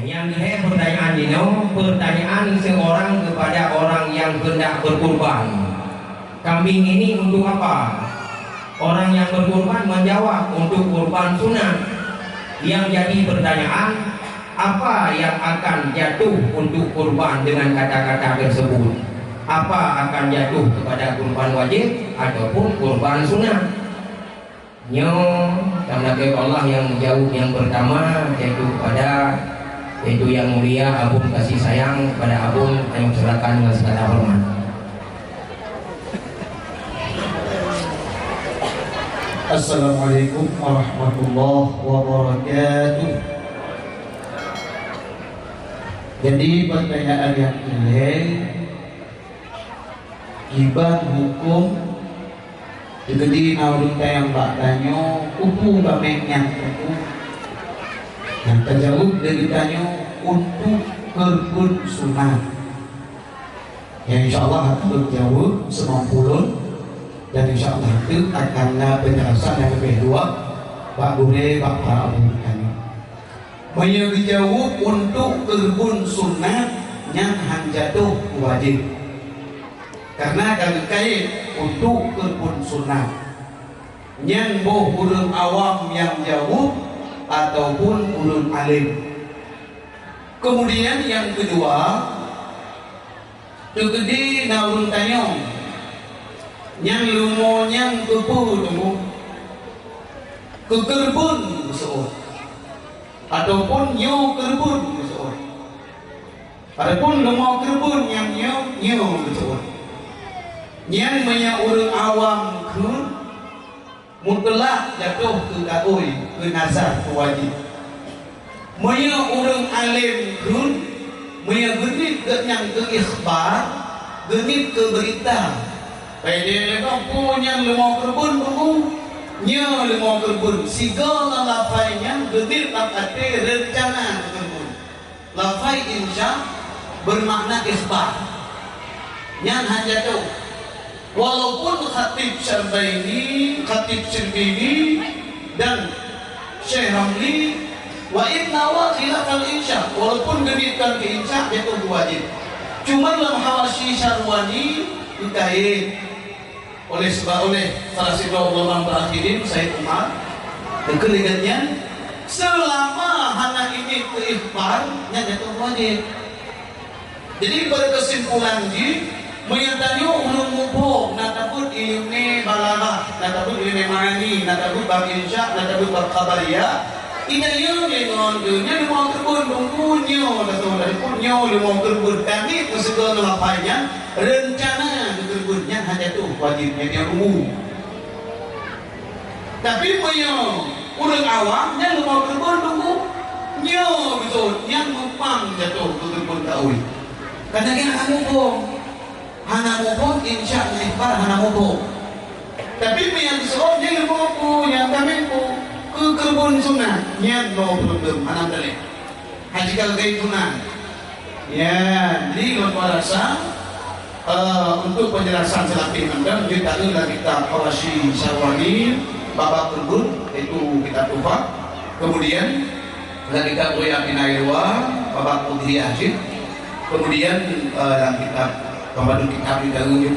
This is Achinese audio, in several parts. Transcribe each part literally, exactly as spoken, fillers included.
Nyang lhèe pertanyaan jinoe, pertanyaan seorang kepada orang yang hendak berkurban. Kambing ini untuk apa? Orang yang berkurban menjawab, untuk kurban sunat. Yang jadi pertanyaan, apa yang akan jatuh untuk kurban dengan kata-kata tersebut? Apa akan jatuh kepada kurban wajib ataupun kurban sunat? Nyoe, kamoe lakèe Allah nyang jaweueb nyang pertama, yaitu kepada, yaitu Yang Mulia Abon Kasih Sayang, kepada Abon kami persilakan dengan segala hormat. Assalamualaikum warahmatullahi wabarakatuh. Jadi, pertanyaan yang ilhèe, kiban huköm, teukeudi na ureuëng tanyong bak tanyoe, "Peue-peue baméng nyan, Teungku?" Nyang tajaweueb lé geutanyoe, "Untuk keureubeuen sunat." Ya, insya Allah, akan lôn jaweueb seumampu lôn, dan insya Allah, teuk akan na peunjelasan nyang leubeh luwah bak gurèe, bak para abu geutanyoe. Meunyoe geujaweueb untuk keureubeuen sunat, nyan han jatoh keu wajéb. Karena ka geukait untuk keureubeuen sunat. Nyan boh ureuëng awam nyang jaweueb ataupun ureuëng além. Kemudian nyang keudua, teukeudi na ureuëng tanyong, "Nyang leumo nyan keupeue, Teungku? Keu keureubeuen geuseuôt, ataupun nyoe keureubeuen geuseuôt?" Adapun leumo keureubeuen nyang nyoe, nyoe geuseuôt. Nyan meunyoe ureuëng awam kheun, mutlak jatoh keu kaôi, keu nazar, keu wajéb. Meunyoe ureuëng além kheun, meunyoe geuniet geuh nyan keu ikhbar, geuniet keu beurita, peue nyang leumo keureubeuen, Teungku? Nyoe leumo keureubeuen, sigoe lam lafai nyan geuniet lam até reuncana keureubeuen. Lafai insya bermakna ikhbar. Nyan han jatoh. Walaupun Khatib Syarbaini, Khatib Syirbini, dan Syekh Ramli, wa in nawa khilafal insya, walaupun geuniet keu insya, jatoh keu wajéb. Cuma lam Hawasyi Syarwani, geukait. Oleh sebab, oleh salah sidroe ulama mutaakhirien, Said Umar, geukheun lagèe nyan, seulama hana ini keu ikhbar, nyan jatoh wajéb. Jadi, berkesimpulan jih, meunyoe tanyoe ureuëng muphom, na tabeuet ileumèe balaghah, na tabeuet ileumèe ma'ani, na tabeuet bab insya, na tabeuet bab khabariyah, ingat nyoe lé ngon nyan leumo keureubeuen, Teungku, nyoe, Teungku, nyoe leumo keureubeuen, kami peusigoe ngon lafai nyan, reuncana keu keureubeuen nyan han jatoh wajéb, nyan nyang umum. Tapi meunyoe ureuëng awam, nyan leumo keureubeuen, Teungku, nyoe beutôi, nyan meupang jatoh keu keureubeuen kaôi. Karena nyan hana muphom. Hana muphom, insya ngon ikhbar hana muphom. Tapi meunyoe geuseuôt, nyan leumo peue, nyan tameng peue, keu keureubeuen sunat, nyan leumo keureubeuen, hana meuteuleh. Haji Kalkai Tunan. Ya, jadi lôn rasa, eh, untuk penjelasan seulapeh mantong, jeuet taeu lam kitab Hawasyi Syarwani, babak keureubeuen, yaitu kitab Tuhfah. Kemudian, lam kitab Ruyah Binailwa, babak udhiyah jih. Kemudian, eh, lam kitab, pembantu kitab di dalam jih,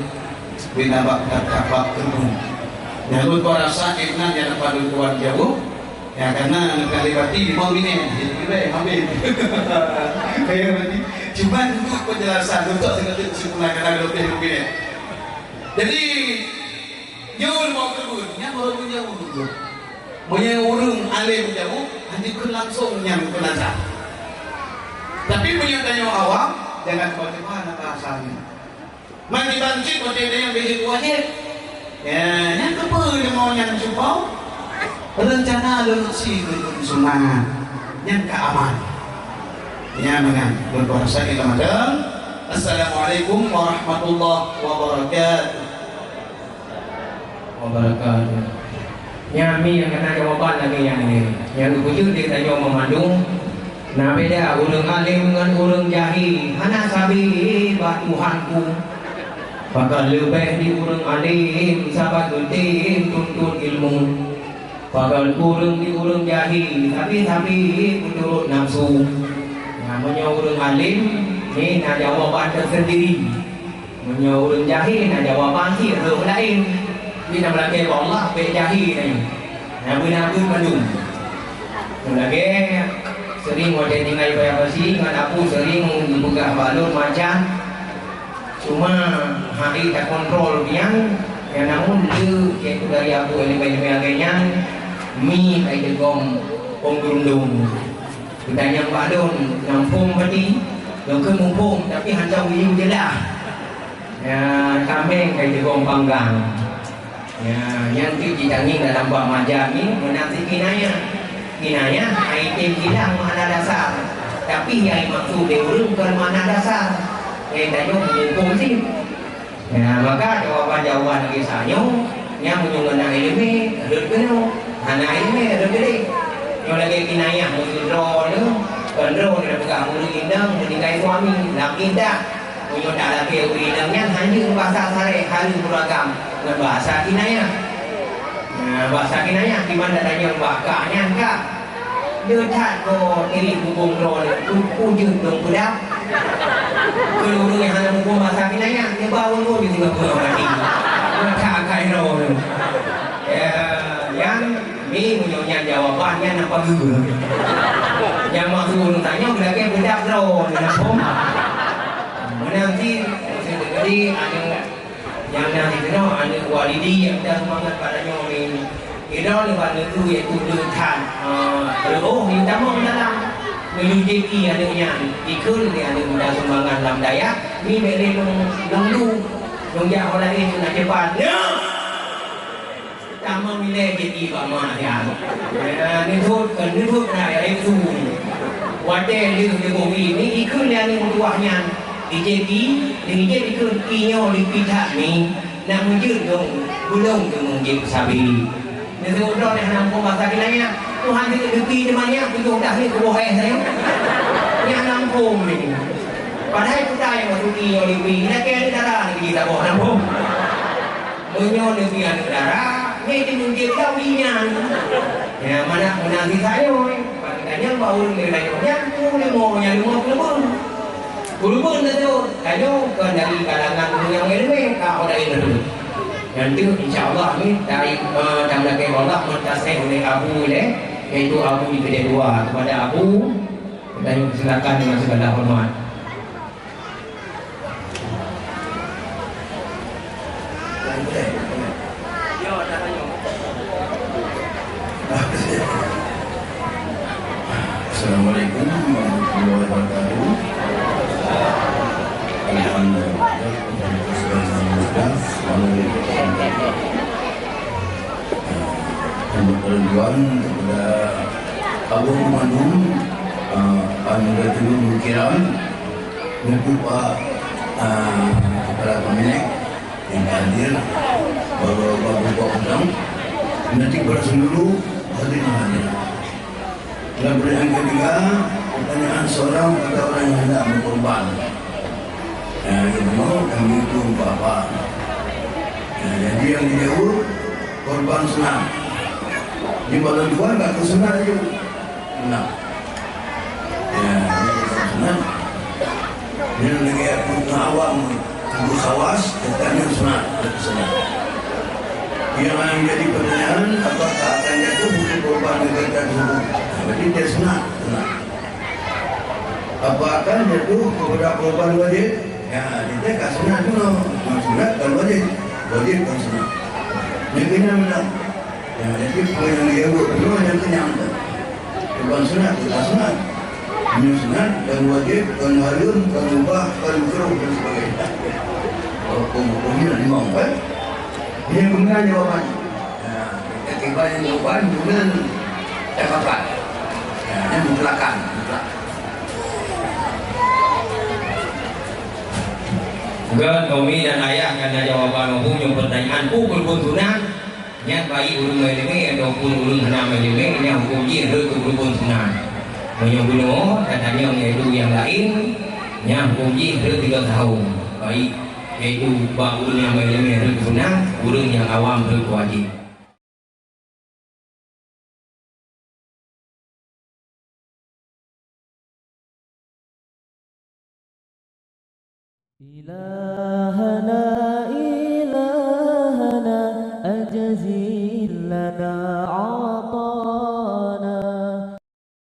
bina bab kitab babak keureubeuen. Nyang lôn rasa, Ibnan yang dapat lôn tuan jaweueb, Ya, karena neukalon bati limong minèt, jadi lebih baik ambil. Kaya bati. Cuma untuk penjelasan, untuk sekedar kesimpulan, karena ada lebih limong minèt. Jadi, nyoe leumo keureubeuen, nyan baru meunyoe ureuëng. Meunyoe ureuëng além jaweueb, hana keu langsung nyan keu nazar. Tapi meunyoe tanyoe awam, jangan coba-coba nak bahasa ni. Man diban cit watèe nyan bèk jeuet wajéb. Ya, nyan keupeue leumo nyan cuba? Reuncana lôn si keu sunat. Nyan ka aman. Nyan meunan. Lôn peurasa ilèe mantong. Assalamualaikum warahmatullahi wabarakatuh. Wabarakatuh. Nyan mi nyang kana jawaban lagèe nyan nyoe. Nyang geupeujeuet lé tanyoe meumandum, na beda ureueng além ngon ureueng jahé, hana sabe bak Tuhanku. Pakon leubeh di ureueng além, sabab geutem tuntot ilmu. Pakon kureueng di ureueng jahé, sabe-sabe meuturot nafsu. Alim ni na jawaban teusendiri. Meunyoe ureuëng jahé na jawaban cit rhot laén. Tapi na meulakée bak Allah bék jahé na nyoe. Na beuna-beuna mandum. Meulakée sering watée tinggai payah basi ngon Abu sering geupeugah bak lôn macam cuma hana takontrol nyan, nyang namun le yaitu dari Abu Elmi Elmi agé nyan mi kai degom pom gerundung. Geutanyong bak lôn nyang phom pati, lôn kheun muphom tapi hana geuyue jeulaih. Ya, tameng kai jigong panggang. Ya, nyang teuk jitangieng dalam bak maja nyoe meunan cit kinayah. Kinayah ai tem hilang makna dasar. Tapi nyang maksud lé ureuëng kon makna dasar. Nyang tanyoe muphom cit. Ya, maka jawaban-jawaban lagée sanyoe, nyang meunyoe na iéleumé, rhot keunoe, hana iéleumé, rhot keudeh. Nyoe lagée kinayah meunyoe droeneuh, kon droeneuh peugah ureuëng inong meuninggai suami, lam iddah. Meunyoe talakée ureuëng inong nyan hana basa saré, hana beuragam ngon basa kinayah. Nah, basa kinayah di mana tanyong bak kak nyan, kak. Nyoe that ko diri bubong droe nyoe, peue jeuet lôn peudap. Keu ureuëng nyang hana muphom basa kinayah, nyoe bak ureuëng nyoe singoh peue mati. Nyoe that akai droe nyoe. Ya, nyan mi meunyoe nyan jawaban nyan na pageue. Nyang maksud ureuëng tanyoe lagée peudap droe nyoe na phom. Meunan cit, maksud tadi aneuëk Nyang na di keunoe aneuëk Walidi nyang da seumangat bak tanyoe ni. Keudroe nibak neuteubiet tutoe that, eh, reuôh nyang tamong dalam. Meunyoe jeuet ié aneuëk nyan, ikheun lé aneuëk muda sumbangan lam dayah, mi bék lé lôn, lôn lu, lôn jak ho laén keu na cepat. Nyoe! Tamong ilée jeuet ié bak ma nyan. Ya, neuthot, neuthot na, ya, itu. Watée lheueh leumoh ié ni, ikheun lé aneuëk meutuwah nyan. Ijép ié, nyan ijép ikheun ié nyoe leupie that mi, na meujeuet lôn, beulông teungoh jép sabe. Neuseuôt droe lé hana muphom basa Kinayah, Tuhan jeuet leupie teuma nyan, tujoh dah ni kuboh éh sayoe. Nyan hana muphom ni. Padahai peue nyang maksud ié nyoe leupie, lakée aneuk dara ni jih saboh hana muphom. Meunyoe leupie aneuk dara, nyan itu meujép lom ié nyan. Ya, mana, mana si sayoe, eh. Bak geutanyoe bak ureuëng lé rayeuk nyan, ureuëng leumo, nyan leumo keuleubeuen. Keuleubeuen na tu, tanyoe kon dari kalangan ureuëng nyang iéleumé, ka ho laén na tu. Nyan tu, insya Allah, ni, dari, eh, tameulakée bak Allah, meutaseh ulée Abu ilée, yaitu Abu di keudée dua. Kepada Abu, tanyoe silakan dengan segala hormat. Assalamualaikum warahmatullahi wabarakatuh. Alhamdulillah. Selamat berjuang kepada Allah Mandum, ah, anu dah turun kiram, untuk Pak, ah, kepala pemilik. Yang hadir, bapak-bapak, udang, nanti beras dulu, hadir hadir. Dan pertanyaan ketiga, pertanyaan seorang pada orang yang hendak berkorban. Yang kedua, kami itu bapak. Nah, jadi yang dijawab, korban sunat. Di malam Tuhan, tak ke sunat je. Nah. Ya, ini sunat. Ini lagi aku ngawam, aku khawas, katanya sunat, sunat. Yang lain jadi pertanyaan, apakah akan jatuh hukum korban negara tersebut? Berarti dia sunat, sunat. Apa akan jatuh kepada korban wajib? Ya, dia tak sunat tu, no. Sunat kan wajib. Wajib kan sunat. Yang kena menang. Ya, jadi, peue nyang geuyue buet bunoe nyang keunyan teuh. Bukan sunat, bukan sunat. Meunyoe sunat, dan wajib, dan hareuem, dan mubah, dan makruh, dan sebagainya. Hukum-hukumnya limong, kan? Ini kemudian jawabannya. Ya, kita tiba yang jawaban, kemudian cakapan. Ya, ini mutlakan, mutlak. Gét umi dan ayah ka na jawaban hukum nyang pertanyaan, peue pun sunat, Nyan baik ureuëng meuileumé ataupun ureuëng hana meuileumé, nyan huköm jih rhot keu peureubon sunat. Meunyoe bunoe, tatanyong yaitu nyang laén, nyan huköm jih rhot tiga tahun. Baik, yaitu bak ureuëng nyang meuileumé rhot keu sunat, ureuëng nyang awam rhot keu wajéb. إلهي